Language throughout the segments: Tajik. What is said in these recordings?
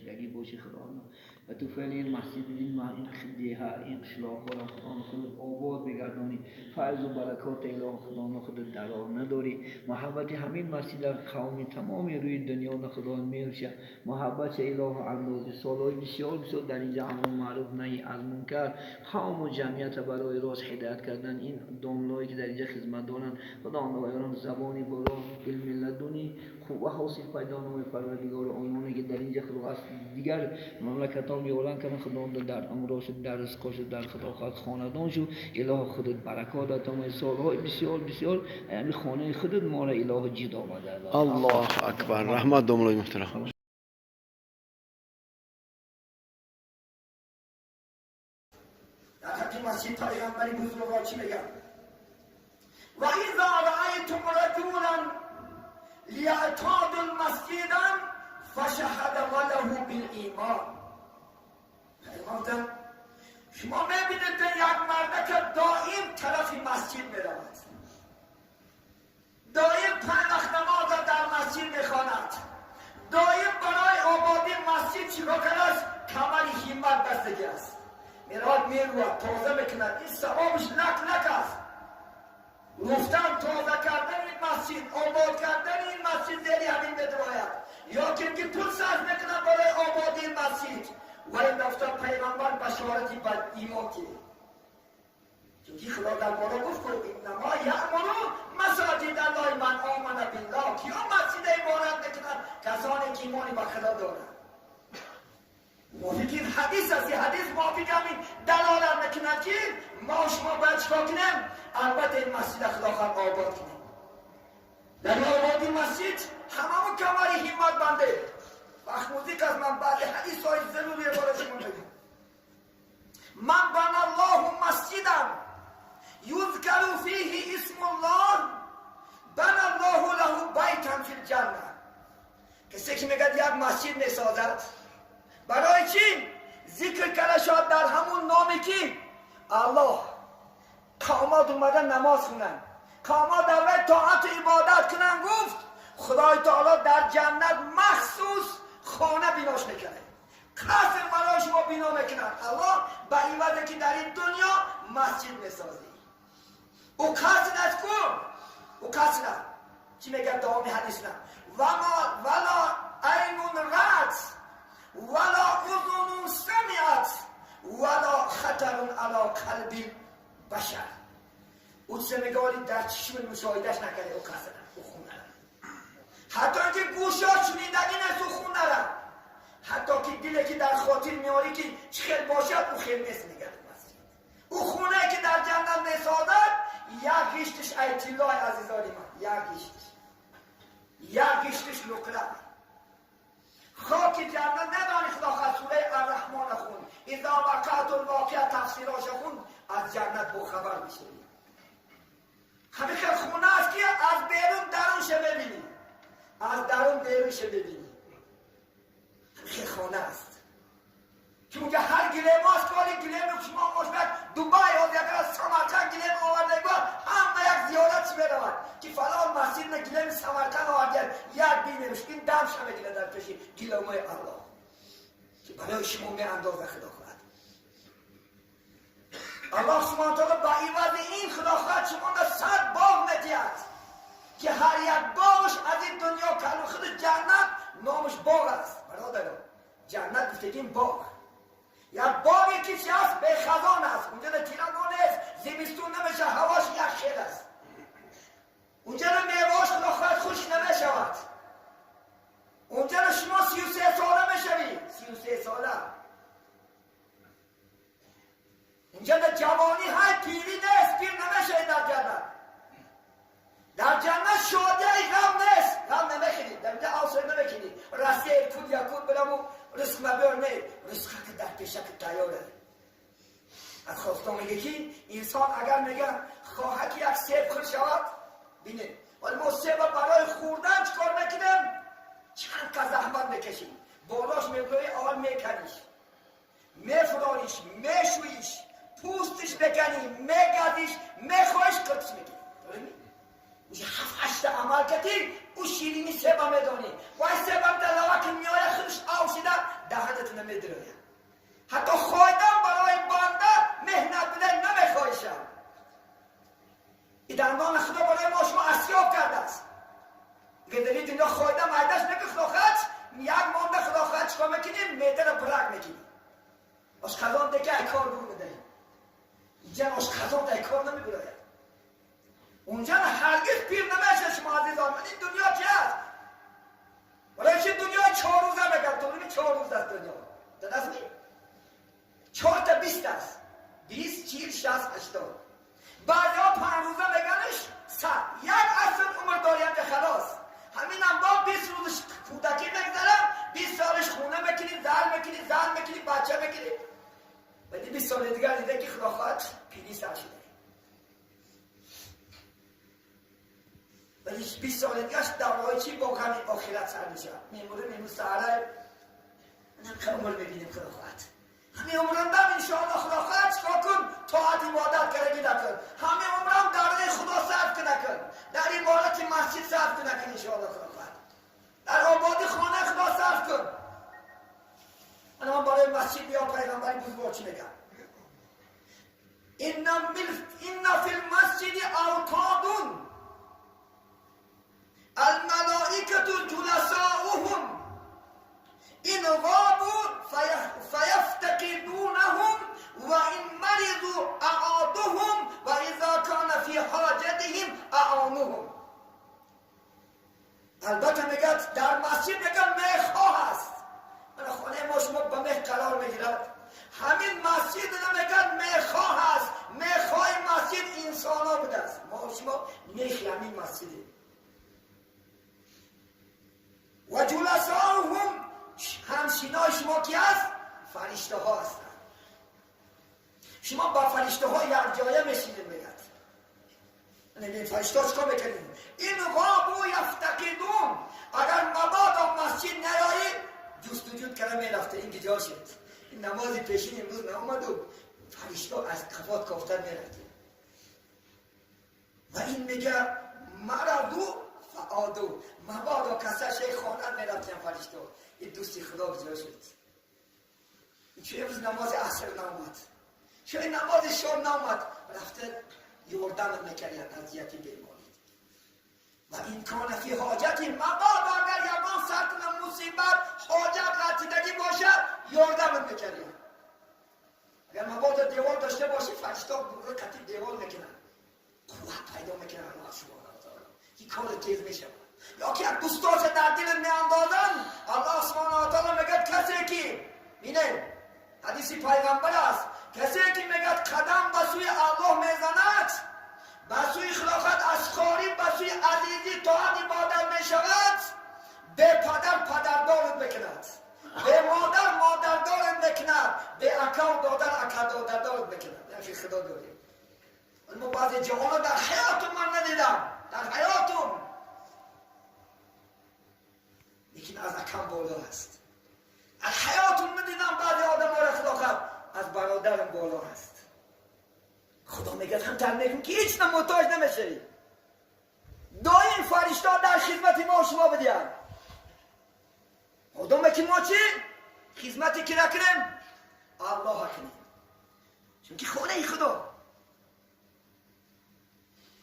بخشیدگی باشه خداوندا. و تو فعل این مسجد این دیه این قشلاق‌ها را خداوند خودت آباد بگردانی، فیض و برکات اله خداوند خودت درار نداری. محبت همین مسجد در قوم تمام روی دنیا خداوند میرشه، محبت اله اندازه سالهای بسیار بسیار در اینجا امر معروف نهی از منکر، قوم و جمعیت برای راست هدایت کردن. این داملایی که در اینجا خدمت دارن خداوند آیان زبانی بالا علم لدنی خوب و حاصل پیدا نمای پروردگار. آنانی که در اینجا خدا از دیگر مملکت‌ها میورن کردن خداوند در امراش در رزقش در خدا خواهد خاندان شو اله خودت برکات عطا سالهای بسیار بسیار یعنی خانه خودت ما را اله جدا بگردان. الله اکبر. رحمت домлои муҳтарам. در حق مسجد پیغمبری بزرگوار چی میگم؟ و اذا رأیتم رجلا لیعتاد المسجد فشهد وله بالایمان. پیغمبر شما میبینید یک مرده که دائم طرف مسجد میرود، دائم پنج وقت نماز در مسجد میخواند، دائم برای آبادی مسجد چیکار کرده است؟ کمر همت بستگی است، میراد میرود تازه میکند. این ثوابش لک لک است. گفتم تازه کردن این مسجد، آباد کردن این مسجد زیری همین بدراید، یا که پول صرف میکنن برای آبادی این مسجد. ولی دفتر پیغمبر بشارتی بر ایمان که چون خدا در بالا گفت که انما یأمر مساجد الله من آمن بالله. کیا مسجد عبارت میکنن؟ کسانی که ایمانی به خدا دارند. موافق این حدیث است. این حدیث موافق همین دلالت میکند که ما شما باید چیکار کنیم؟ البته این مسجد خدا خواهد آباد کنیم. در آبادی مسجد هممون کمری همت بنده. وقت موزیک از من بعد حدیث های ضروری برای شما بگم. من بنا الله مسجدا یذکر فیه اسم الله بنا الله له بیتا فی الجنه. کسی که میگه یک مسجد میسازد برای چی؟ ذکر کرده شد در همون نامی که الله. قومات اومدن نماز خونن، قومات در وی طاعت و عبادت کنن. گفت خدای تعالی در جنت مخصوص خانه بیناش میکنه، قصر برای شما بینا میکنن. الله به این که در این دنیا مسجد میسازی. او قصر از کن، او قصر چی میگه؟ دوام حدیث نه وما ولا عین رأت ولا اذن سمعت ولا خطر علی قلب بشر. او چه میگه؟ در چشم مشاهدهش نکرده او قصر، او خونه، حتی اینکه گوشا شنیدنی نیست او خونه را، حتی که دلی که در خاطر میاری که چه خیل باشد او خیل نیست. میگه او خونه که در جنت میسازد یک گشتش ای طلای عزیزان من، یک گشتش، یک گشتش نقره. خاک جنت ندانی خدا خواهد سوره الرحمن خون، اذا وقعت الواقعه تفسیراش خون، از جنت با خبر میشه. همه که خونه است که از بیرون درونش ببینی، از درون بیرونش ببینی. همه خانه است. چون که هر گلیم هاست کاری گلیم شما مشبک دبی ها یک از سمرقند گلیم آورده با همه یک زیارت چی برود که فلان مسجد نه گلیم سمرقند آورده یک بینیمش این دم شمه گله در پیشی گلیم های الله که برای شما می اندازه خدا خواهد. الله سبحانه وتعالی با عوض این خدا خواهد شما را 100 باغ میدهد که هر یک باغش از این دنیا کلو خود جنت نامش باغ است. برادرم جنت گفتگیم باغ، یک باغی که چی است؟ به خزان است. اونجا نه تیرمون نیست، زمستون نمیشه، هواش یک خیل است. اونجا نه میوه‌اش خدا خواهد خوش نمیشود. اونجا نه شما 33 ساله میشوی، 33 ساله. اونجا نه جوانی های پیری نیست، پیر نمیشه در جنت. در جنت شادی غم نیست، غم نمیخوری، در اونجا آسر نمیکنی. رسیه کود یا کود برامو رزق مبر نه، رزق که در پیشک تیاره. از خواستا میگه که انسان اگر میگه خواهد که یک سیب خور شود، بینید ولی ما سیب برای خوردن چیکار میکنیم؟ چند کا زحمت میکشیم، بالاش میگوی آل میکنیش، میفرانیش، میشویش، پوستش بکنی، میگزیش، میخوایش، قرص میکنی. اوش 7-8 عمل کردی، او شیرینی سیب میدانی. وای سیب هم در لوک میایه خودش آوشیده در намедирояд. Ҳатто хойдан барои банда меҳнат буда намехоҳишад. И дандон худо барои мо шумо асёб кардааст. Дар ин дунё хойда майдаш неки худо хоҳад, як монда худо хоҳад чикор мекунем? Меъдаро брак мекунем. Ошқазон деки ай кор бур медаҳем. Инҷа ошқазон ай кор намебурояд. Унҷа ҳаргиз пир намешад шумо азизон. Ман ин дунё чи аст? Барои чи дунё 4 рӯза мегам? То 4 рӯз аст дунё. Дадастми? 4 та 20 аст. 20, 40, 60, 80. Баъзеҳо 5 рӯза меганаш 100. Як аср умр дорем ки халос. Ҳаминам бо 20 рӯзш кӯдакӣ мегзарад, 20 солаш хона мекунӣ, зар мекунӣ, зан мекунӣ, бача мекунӣ. Вале 20 соли дигар дида ки худо хоҳад пирӣ сар шуда. Вале 20 соли дигарш давраи чӣ бо ғами охират сар мешавад. Мемурем имрӯз саҳарай намхе умр мебинем худо хоҳад. Ҳамин умрандам иншоалло худо хоҳад чикор кун? Тоат ибодат кардаги накун. Ҳамин умрам дар роҳи худо сарф кунакун. Дар иморати масҷид сарф кунакун иншоалло худо хоҳад. Дар ободи хонаи худо сарф кун. Ана ман барои масҷид биё пайғамбари бузургвор чӣ мегӯям? Инна фил масҷиди автодун алмалоикату ҷуласоуҳум ин ғобу фаяфтақидунахум ва ин мариду аодуҳум ва изо кана фи ҳоҷатиҳим аонуҳум. Албатта мегӯяд дар масҷид мегӯяд мехҳо ҳаст. Мана хонаи мо шумо ба мех қарор мегирад. Ҳамин масҷид мегӯяд мехҳо ҳаст. Мехҳои масҷид инсонҳо будааст. Мо шумо мехи ҳамин масҷидем. Ва ҷуласоуҳум ҳамшинои шумо ки ҳаст? Фариштаҳо ҳастанд. Шумо ба фариштаҳо якҷоя мешинед мегӯяд. Фариштаҳо чикор мекардем? Ин ғобу яфтақидун. Агар мабодо масҷид наёӣ, ҷустуҷӯд карда мерафта ин киҷо шуд. Ин намози пешин имрӯз наомаду фаришто аз қафот кофта мерафтем. Ва ин мега мараду фаоду. Мабодо касаше хона мерафтем фаришто. Ин дӯсти худо киҷо шуд? Чун имрӯз намози аср наомад. Чун намози шом наомад. Рафта ёрдамат мекардият аз ҷиҳати беморӣ. Ва ин кона фи ҳоҷати мабодо агар ягон сартона мусибат ҳоҷат ғалтидагӣ бошад ёрдамат мекардият. Агар мабодо девор дошта бошӣ фаришто қати девор мекунанд. Қувват пайдо мекунад Аллоҳ субҳонаҳу ва таъоло. Ки кори тез мешавад. Ё ки як дӯстоша дар дилат меандозанд, Аллоҳ субҳонаҳу ва таъоло мегӯяд касе ки бинед ҳадиси пайғамбар аст, касе ки мегӯяд қадам ба сӯи Аллоҳ мезанад, ба сӯи хилофат аз хорӣ ба сӯи азизӣ тоат ибодат мешавад, бе падар падардорат мекунад, бе модар модардорат мекунад, бе акаву додар акадодардорат мекунад. Яки худо дорем. Мо баъзе ҷаҳонро дар ҳаётум ман надидам, дар ҳаётум. Лекин аз акам боло аст. Аз ҳаётум надидам баъзе одаморо хилофат аз бародарам боло аст. Худо мегӯяд ҳамтар мекун ки ҳеҷ на муҳтоҷ намешавӣ. Доим фаришто дар хизмати мо шумо бидиҳанд. Одаме ки мо чӣ? Хизмати ки накунем? Аллоҳа кунем. Чунки хонаи худо.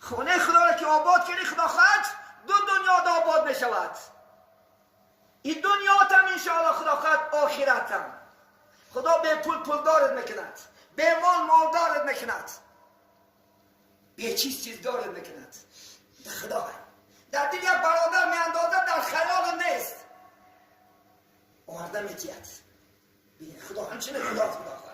Хонаи худоро ки обод кунӣ худо хоҳад ду дунёда обод мешавад. Ин дунётам иншоалло худо хоҳад охиратам. Худо бе пул пулдорат мекунад, бе мол молдорат мекунад, бе чиз чиздорат мекунад. Худо дар дил як бародар меандозад дар хаёл нест. Оварда метиҳад. Худо ҳамчунин худо худо хоҳад.